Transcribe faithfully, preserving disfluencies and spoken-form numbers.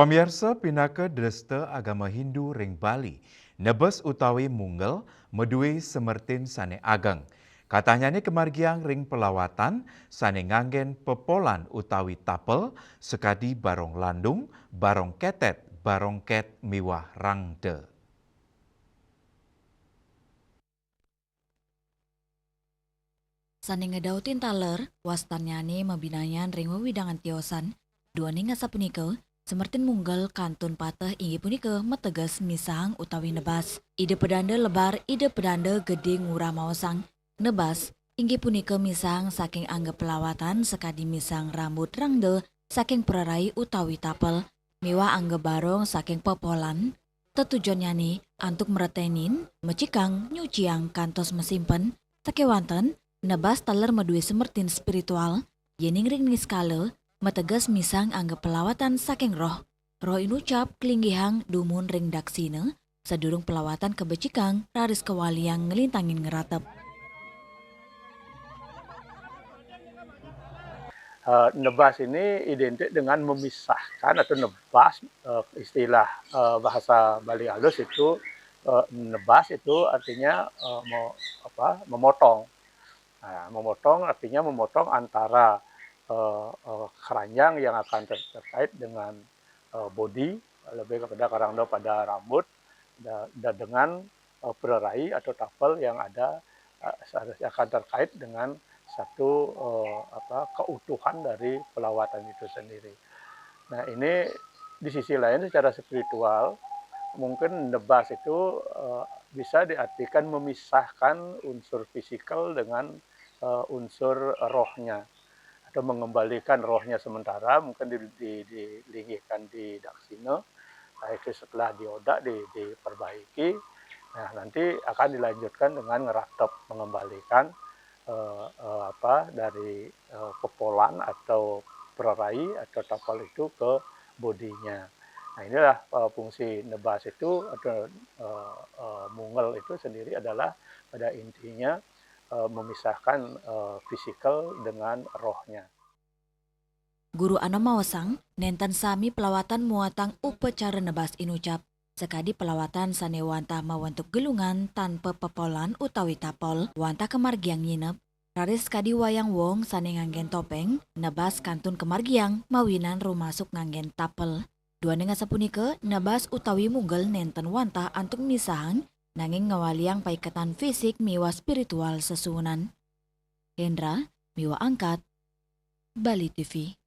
Pamiarsa, pinaka dresta agama Hindu ring Bali, nebes utawi munggel madué semertin sané ageng. Katahnyane kamargiang ring pelawatan sané nganggen pepolan utawi tapel, sakadi barong landung, barong ketet, barong ket miwah rangda. Sané ngedautin taler, wastannyane mabinayan ring wewidangan tiosan. Duaning asapunika, semertin munggel kantun pateh inggih punika mateges misahang utawi nebas. Ida Pedanda Lebar, Ida Pedanda Gedé Ngurah maosang, nebas inggih punika misahang saking angga pelawatan sakadi misahang rambut rangda saking prerai utawi tapel, miwah angga barong saking pepolan. Tetujonnyane antuk mretenin, mecikang, nyuciang kantos masimpen, sakewanten nebas taler madué semertin spiritual, yening ring niskala mateges misahang angga pelawatan saking roh. Roh inucap kalinggihang dumun ring daksina, sadurung pelawatan kabecikang raris kawaliang nglintangin ngratep. Eh, nebas ini identik dengan memisahkan atau nebas, eh, istilah, eh, bahasa Bali halus itu, eh, nebas itu artinya, eh, me-, apa, memotong. Nah, memotong artinya memotong antara, eh, eh, keranjang yang akan ter-, terkait dengan, eh, bodi, lebih kepada karangda pada rambut, da-, da-, dengan, eh, prerai atau tapel yang ada, eh, seharusnya akan terkait dengan satu, eh, apa, keutuhan dari pelawatan itu sendiri. Nah, ini di sisi lain secara spiritual, mungkin nebas itu, eh, bisa diartikan memisahkan unsur fisikal dengan, eh, unsur rohnya, atau mengembalikan rohnya sementara, mungkin di, di, dilinggihkan di daksina, nah, itu setelah diodak, di, diperbaiki, nah, nanti akan dilanjutkan dengan ngeratep, mengembalikan, eh, eh, apa, dari, eh, pepolan atau prerai atau tapel itu ke bodinya. Nah, inilah, eh, fungsi nebas itu atau, eh, eh, munggel itu sendiri adalah pada intinya, eh, memisahkan, eh, fisikal dengan rohnya. Guru Anom maosang, nenten sami pelawatan muatang upacara nebas inucap, sakadi pelawatan sane wantah mawentuk gelungan tanpa pepolan utawi tapel, wantah kamargiang nyinep, raris kadi wayang wong sane nganggen topeng, nebas kantun kamargiang mawinan rumasuk nganggen tapel. Duaning asapunika, nebas utawi munggel nenten wantah antuk misahang, nanging ngawaliang paiketan fisik miwah spiritual sesuunan. Hendra, miwah Angkat, Bali T V.